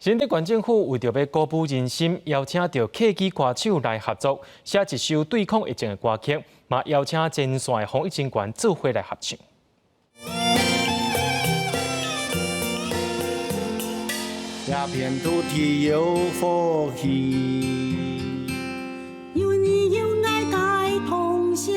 新竹縣政府為著欲鼓舞人心，邀請著客語歌手來合作，寫一首對抗疫情的歌曲，嘛邀請前線的防疫人員做伙來合唱。這片土地有福氣，有你有愛蓋同享。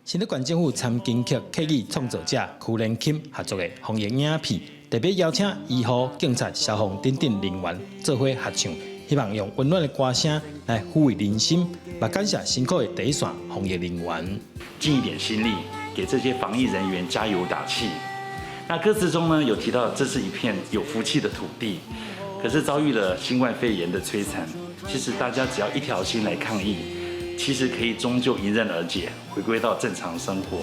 新竹縣政府參金曲客語創作者區連欽合作的防疫影片，特別邀請醫護、警察、消防等等人員做伙合唱，希望用溫暖的歌聲來撫慰人心，嘛感謝辛苦的第一線防疫人員。盡一點心力，給這些防疫人員加油打氣。那歌詞中呢，有提到這是一片有福氣的土地，可是遭遇了新冠肺炎的摧殘。其實大家只要一條心來抗疫，其實可以終究迎刃而解，回歸到正常生活。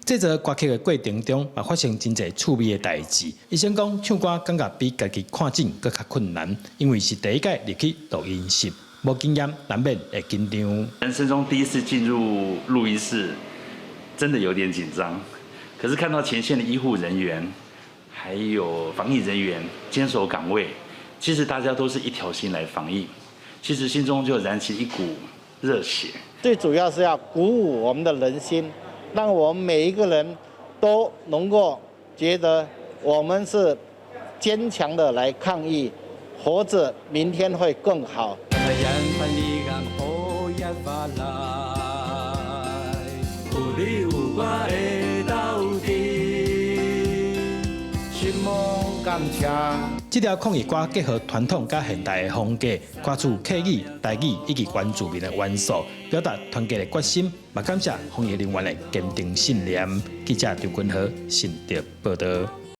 製作歌曲的過程中，嘛發生真濟趣味的代誌。醫生講，唱歌感覺比家己看診閣較困難，因為是第一擺入去錄音室，無經驗難免會緊張。人生中第一次進入錄音室，真的有點緊張。可是看到前線的醫護人員，還有防疫人員堅守崗位，其實大家都是一條心來防疫，其實心中就燃起一股熱血。最主要是要鼓舞我們的人心，讓我們每一個人都能夠覺得我們是堅強的來抗疫，活着明天會更好。有你有我會鬥陣，希望感謝。這條抗疫歌結合傳統佮現代的風格，歌詞客語、台語以及原住民的元素，表達團結的決心，嘛感謝防疫人員的堅定信念。記者張君和新竹報導。